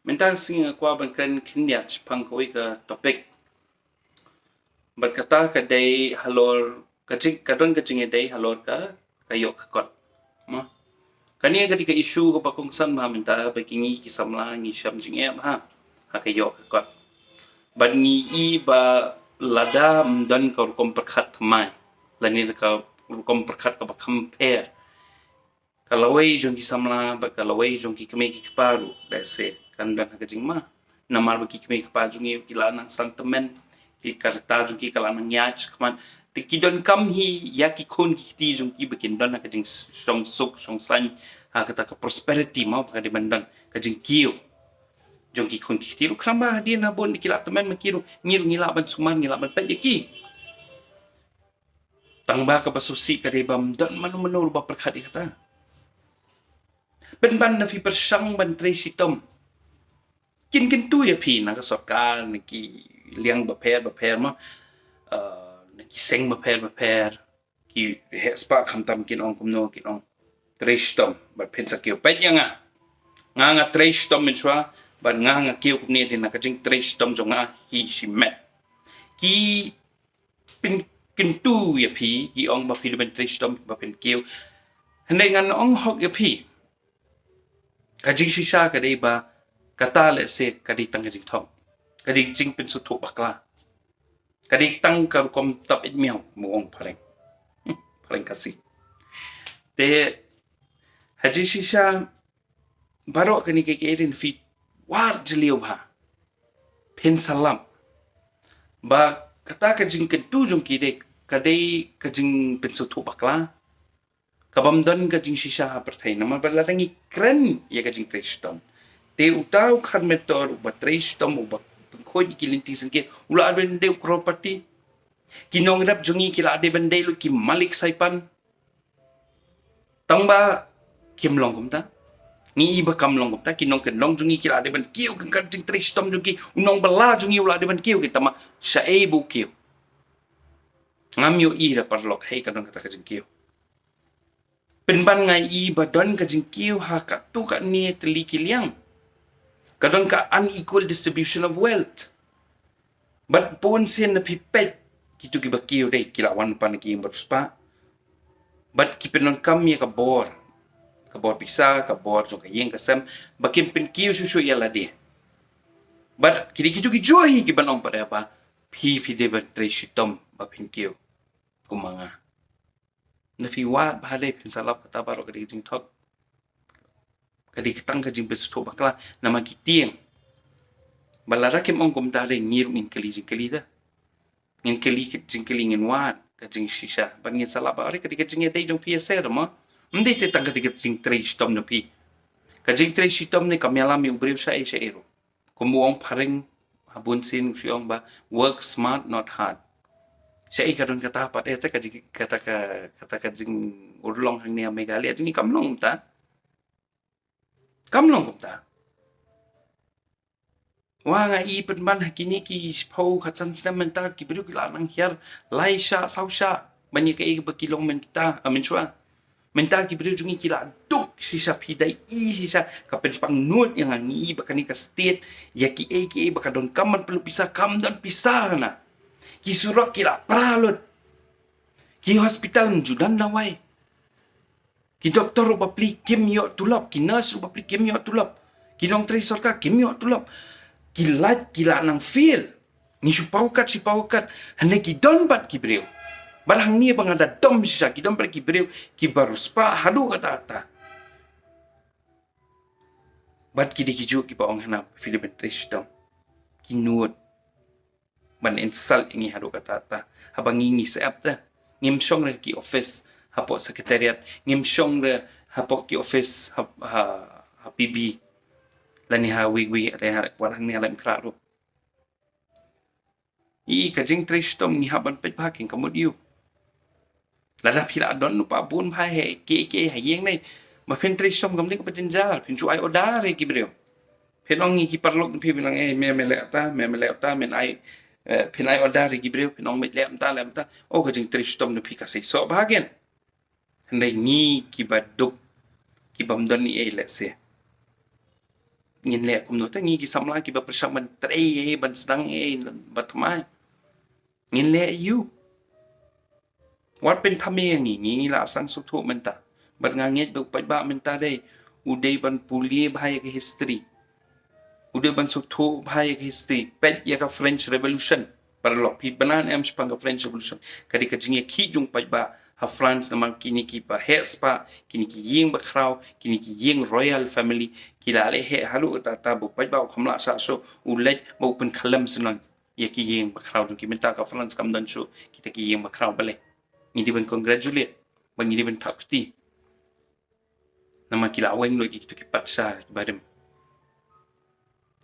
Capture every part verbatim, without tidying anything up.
Mynta ka sngi nga kwah ban kren khyndiat shaphang kawei ka topic. Bad kata ka dei halor, ka jing, ka don ka jingïadei halor ka, ka ïoh ka kot. Mo. Kane ka dei ka issue kaba kongsan bha mynta ba ki ngi ki samla ngi shem jingeh bha ha ka ïoh ka kot. Bad ngi i ba lada ym don ka rukom pyrkhat thymmai lane ka rukom pyrkhat kaba kham pher, ka lawei jong ki samla bad ka lawei jong ki kmie ki kpa ruh, let's say, kan don ha ka jingma. Namar ba ki kmie ki kpa jong ngi ki la nang san tymmen, ki, ka rta jong ki ka la nang ïaid shakhmat. Te ki donkam hi ïa ki khun ki kti jong ki ba kin don ha ka jingshong suk shong saiñ, ha kata ka prosperity, mo, ba ka dei ban don ka jingkiew jong ki khun ki kti ruh. Khnang ba hadien ha bun ki la tymmen ma ki ruh, ngi ruh ngi lah ban sumar, ngi lah ban peit ïa ki. Tang ba kaba sngewsih ka dei ba ym don mano mano ruh ba pyrkhat ïa kata. Pynban na phi pyrshang ban trei shitom, kin kyntu ïa phi na ka sorkar, na ki liang bapher bapher, mo, eh, na ki seng bapher bapher, ki heh spah khamtam kin ong kumno, kin ong trei shitom bad phin sa kiew. Peit ïa nga, nga nga trei shitom mynshuwa bad nga nga kiew kumne, te na ka jingtrei shitom jong nga hi shimet. Ki pynkyntu ïa phi, ki ong ba phi dei ban trei shitom ba phin kiew. Hynrei ngan ong hok ïa phi, ka jingshisha ka dei ba kata, let's say, ka dei tang ka jingthok, ka dei jingpynsngewthuh bakla, ka dei tang ka rukom tap ïit miaw, mo, ong phareng, phareng Khasi. Te ha jingshisha baroh kane kiei kiei ruh phi wad jylliew bha, phin sa lap ba kata ka jingkyntu jong ki dei, ka dei ka jingpynsngewthuh bakla, ka bym don ka jingshisha ha pyrthei. Namar ba lada ngi kren ïa ka jingtrei shitom, te uta u khar mentor uba trei shitom, uba pynkhuid ïa ki lynti syngkien, u la dei ban dei u crorepati. Ki nongrep jong ngi ki la dei ban dei lut ki malik saipan. Tang ba kim long kumta. Ngi i ba kam long kumta, ki nongkyndong jong ngi ki la dei ban kiew, ka jingtrei shitom jong ki, u nongbylla jong ngi u la dei ban kiew, ki tama shaei ba u kiew. Ngam ïohi da paralok hei ka don kata ka jingkiew. Pynban nga i ba don ka jingkiew ha katto katne tylli ki liang. Ka don ka unequal distribution of wealth. Bad bun sien na phi peit, kito kiba kiew dei ki la wan pan ki ïing bariewspah. Bad ki pyndonkam ïa ka bor, ka bor pisa, ka bor jong ka ïing ka sem, ba kin pynkiew shuh shuh ïa lade. Bad ki dei kito kijuh hi kiban ong pat ïa ba phi, phi dei ban trei shitom ba phin kiew kum ma nga. Na phi wad bha dei, phin sa lap kata baroh ka dei ka jingthok, ka dei tang ka jingpynsngewthuh bakla. Namar ki tieng ba lada kim ong kumta dei, ngi ruh ngin kylli jingkylli da. Ngin kylli jingkylli, ngin wad ka jingshisha. Bad ngin sa lap ba are ka dei ka jingïadei jong phi ïa ser, mo. Ym dei te tang ka dei ka jingtrei shitom na phi. Ka jingtrei shitom ne kam ïalam ïa u briew shaei shaei ruh. Kum u ong phareng ha bun sien, u shu ong ba work smart, not hard. Shaei ka don kata pat, eh, te ka jing, kata ka, kata ka jingurlong hangne ha Meghalaya jong ngi kam long kumta. Kam long kumta. Wa nga i pynban ha kine ki shiphew khatsan snem mynta ki briew ki la nang hiar lai shah saw shah ban ïa kaei ba ki long mynta, ah, mynshuwa. Mynta ki briew jong ngi ki la duk shisha, phi dei i shisha, ka pynpang nud ïa nga, ngi i ba kane ka state, ïa kiei kiei ba ka donkam ban pynlut pisa kam don pisa na. Ki surok ki la pra lut. Ki hospital ym ju don dawai. Ki doktor ruh bapli kim ïoh tulop, ki nurse ruh bapli kim ïoh tulop. Ki nongtrei sorkar kim ïoh tulop. Ki lait ki la nang fail. Ngi shu paw kat, shu paw kat. Hangne ki don bad ki briew. Bad hangne ba nga da dom shisha, ki don bad ki briew kiba riewspah haduh katta katta. Bad ki dei kijuh kiba ong hana phi dei ban trei shitom. Ki nud ban insult ïa ngi haduh katta katta. Haba ngi, ngi sep te, ngim shong re ki office hapoh secretariat, ngim shong re hapoh ki office ha, ha, ha P B, lane ha wei wei, lane ha, wat hangne ha Laitumkhrah ruh. I ka jingtrei shitom ngi hap ban peit bha, kin ka mut ïa u. Lada phi la don lypa bun bha ha kiei kiei ha ïing ne, ma phin trei shitom kam dei kaba jynjar, phin shu ai order ïa ki briew. Phin ong ïa ki paralok phi, phin ong, eh, me, me leh ta, me, me leh ta, men ai, eh, phin ai order ïa ki briew, phin ong me leh ta, leh ta. Oh, ka jingtrei shitom na phi ka seisoh bha ken. Hynrei ngi kiba duk, kiba ym don ei ei lehse, Ngin leh kumno te ngi ki samla kiba pyrshang ban trei ei, ban sdang ei, ba thymmai. Ngin leh ïa u. Wat pynthame ïa ngi, ngi, ngi la sdang sngewthuh mynta. Bad nga ngeit ba u paidbah mynta dei, u dei ban pule bha ïa ka history. U dei ban sngewthuh bha ïa ka history. Peit ïa ka French Revolution. Paralok, phi bna ne em shaphang ka French Revolution? Ka dei ka jingïakhih jong u paidbah ha France namar kine kiba heh spah, kine ki ïing bakhraw, kine ki ïing royal family, ki la leh heh haduh katta katta ba u paidbah u kham lah shah shuh, u leit bad u pynkhlem syndon ïa ki ïing bakhraw jong ki. Mynta ka France kam don shuh kita ki ïing bakhraw, balei? Ngi dei ban congratulate, ba ngi dei ban thap kti. Namar ki la weng lut ïa kito ki patsha kiba rim.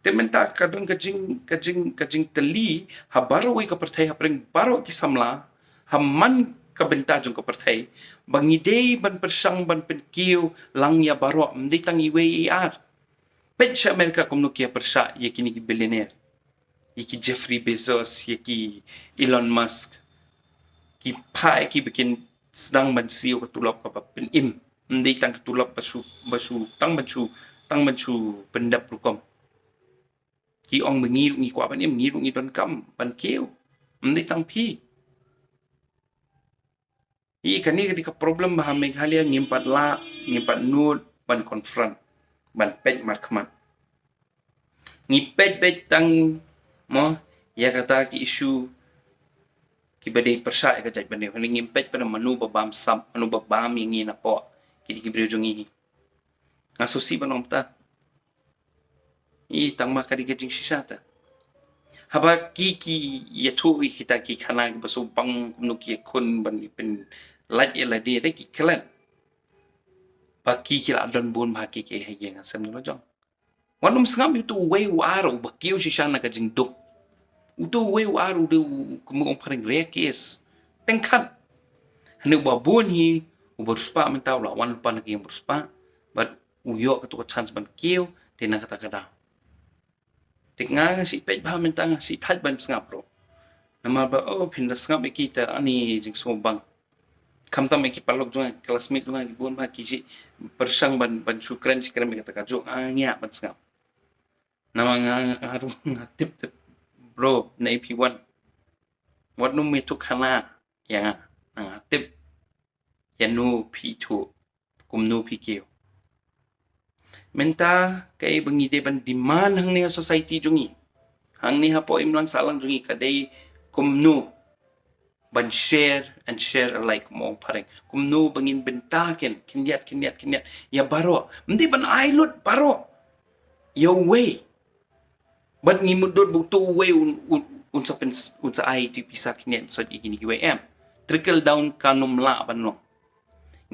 Te mynta ka don ka jing, ka jing, ka jingtylli ha baroh ïa ka pyrthei, hapdeng baroh ki samla, ha man ka bynta jong ka pyrthei, ba ngi dei ban pyrshang ban pynkiew lang ïa baroh, ym dei tang iwei i ar. Peit sha America kumno ki ïa pyrshah ïa kine ki billionaire, ïa ki Jeffrey Bezos, ïa ki Elon Musk. Ki phah ïa ki ba kin sdang ban siew ka tulop kaba pynim. Ym dei tang ka tulop ba shu, ba shu, tang ban shu, tang ban shu pyndap rukom. Ki ong ba ngi ruh ngi kwah ban im, ngi ruh ngi donkam ban kiew. Ym dei tang phi. Ïa kane ka dei ka problem ba ha Meghalaya ngim pat lah, ngim pat nud ban confront, ban peit markhmat. Ngi peit, peit tang, mo, ïa kata ki issue kiba dei pyrshah ïa ka jaitbynriew. Hynrei ngim peit pat mano ba bam sap, mano ba bam ïa ngi napoh, ki dei ki briew jong ngi hi. Nga sngewsih ban ong kumta. Ïa, tang ba ka dei ka jingshisha te. Haba ki, ki ïathuh ïa kita ki khana kiba sngewbang kumno ki ïakhun ban pynlait ïa lade, te ki klet. Ba ki, ki la don bun bha ki, ki ha ïing ha sem jong la jong. Wat nym sngap ïa uto uwei u ar uba kiew shisha na ka jingduk. Uto uwei u ar u dei u, kumno ong phareng, rare case. Teng khat. Hynrei uba bun hi, uba riewspah mynta u la wan lypa na ka ïing bariewspah. Bad u ïoh kato ka chance ban kiew, te na kata ka daw. Te nga, nga shu peit bha mynta, nga shu thait ban sngap ruh. Namar ba, oh, phin da sngap ïa kita, ani jingsngewbang. Khamtam ïa ki paralok jong nga, classmate jong nga, ki bun bha ki shu pyrshang ban, ban shu kren, shu kren ïa kata kajuh, nga ngiah ban sngap. Namar nga, nga ruh nga tip tip, bro, na ïa phi wan. Wat nym ïathuh khana ïa nga, nga tip ïano phi ithuh, kumno phi kiew. Mynta kaei ba ngi dei ban demand hangne ha society jong ngi, hangne hapoh imlang sahlang jong ngi, ka dei kumno ban share and share alike, kumno ong phareng. Kumno ba ngin bynta khyndiat, khyndiat, khyndiat ïa baroh. Ym dei ban ai lut baroh ïa uwei. Bad ngim mutdur ba uto uwei un, un, un sa pyn, un sa ai ïa ki pisa khyndiat sot ïa kine kiwei, em. Trickle down kam lah ban long.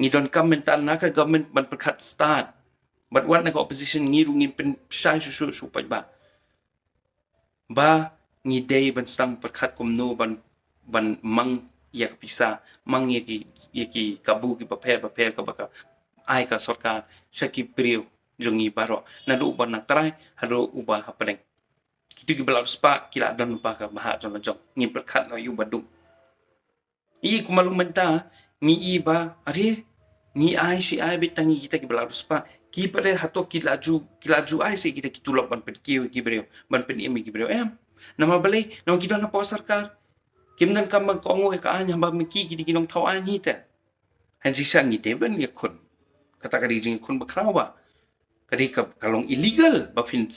Ngi donkam mynta na ka government ban pyrkhat start. Bad wat na ka opposition ngi ruh ngin pynshai shuh shuh sha u paidbah ba ngi dei ban sdang pyrkhat kumno ban, ban mang ïa ka pisa, mang ïa ki, ïa ki kabu kiba pher bapher kaba ka ai ka sorkar sha ki briew jong ngi baroh, naduh uba na trai haduh uba hapdeng. Kito kiba la riewspah ki la don lypa ka bhah jong la jong. Ngin pyrkhat noh ïa uba duk. Ïa, kumba long mynta, ngi ïohi ba, are, ngi ai shi ai beit tang ïa kita kiba la riewspah. Ki pat de hato ki la ju, ki la ju ai seh kita ki tulop ban pynkiew ïa ki briew, ban pynim ïa ki briew, em? Namar balei? Namar ki don hapoh sorkar. Kim donkam ban kohnguh ïa ka aiñ, haba ma ki, ki dei ki nongthaw aiñ hi te. Hynrei shisha ngi dei ban ïakhun. Kata ka dei jingïakhun bakhraw ba ka dei ka, ka long illegal ba phin,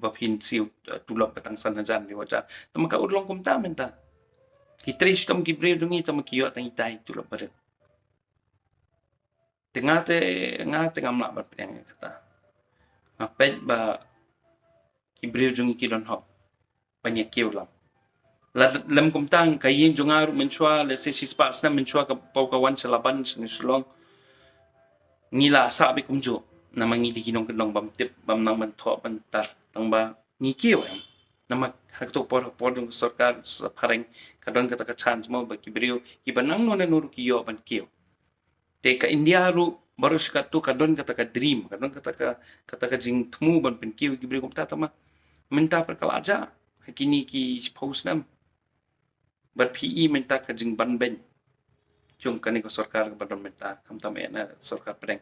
ba phin siew, eh, tulop ba tang san hajar ne hajar. Tangba ka urlong kumta mynta. Ki trei shitom ki briew jong ngi tangba ki ïoh tang itai tulop barit. Te nga te, nga te ngam lah ban pdiang ïa kata. Nga peit ba ki briew jong ngi ki don hok ban ïa kiew lang. Lada lem kumta, ka ïing jong nga ruh mynshuwa, lehse shispah snem mynshuwa ka, paw ka wan sha Laban shane Shillong, ngi la sah beit kumjuh. Namar ngi dei ki nongkyndong bym tip, bym nang ban thoh ban tar, tangba ngi kiew, em. Namar ha kato ka por, ha ka por jong ka sorkar sa phareng, ka don kata ka chance mo ba ki briew kiba nangno nangno ruh ki ïoh ban kiew. Te ka India ruh baroh shi katto ka don kata ka dream, ka don kata ka, kata ka jingthmu ban pynkiew ïa ki briew kumta, tangba mynta pat ka la jah ha kine ki shiphew snem. Bad phi i mynta ka jingbanbeiñ jong kane ka sorkar kaba don mynta, khamtam eh na sorkar pdeng.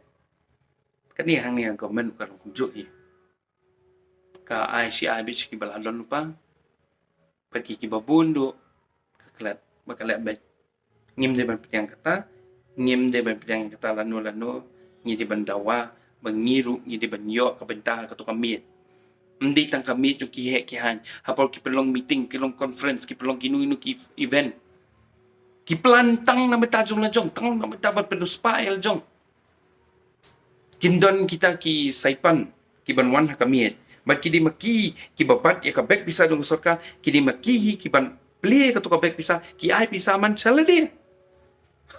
Kane hangne ha government ka long kumjuh hi. ka ai shi ai bit sha kiba la don lypa. Bad ki kiba bun duh ka klet ba ka leh beit. Ngim dei ban pdiang kata, ngim dei ban pdiang kata lano lano. Ngi dei ban dawa ba ngi ruh ngi dei ban ïoh ka bynta ha kato ka miet. Ym dei tang ka miet jong ki heh ki haiñ, ha por ki pynlong meeting, ki long conference, ki pynlong kino kino ki event. Ki plan tang na bynta jong la jong, tang na bynta ban pyndonkam ïa la jong. Kin don kita ki saipan kiban wan ha ka miet. Bad ki dei ma ki kiba bat ïa ka bek pisa jong ka sorkar, ki dei ma ki hi kiban plie kato ka bek pisa, ki ai pisa man sha lade.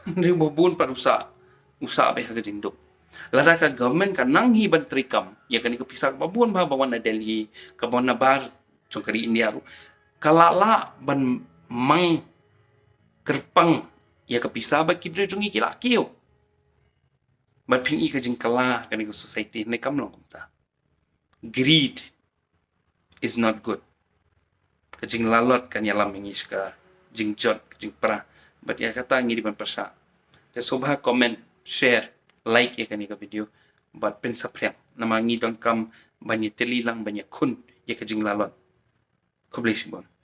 Hynrei ba bun pat u sah, u sah beit ha ka jingduk. Lada ka government ka nang hi ban treikam ïa kane ka pisa kaba bun bha ba wan na Delhi, kaba wan na bar jong ka ri India ruh, ka lah lah ban mang kyrpang ïa ka pisa bad ki briew jong ngi ki lah kiew. Bad phin i ka jingkylla kane ka society, ne kam long kumta. Greed is not good. Ka jinglalot kan ïalam ïa ngi sha ka jingjot, ka jingpra. Bad ïa kata ngi dei ban pyrshah. Te sngewbha comment, share, like ïa kane ka video. Bad pynsaphriang namar ngi donkam ban ïatylli lang, ban ïakhun ïa ka jinglalot. Khublei shibun.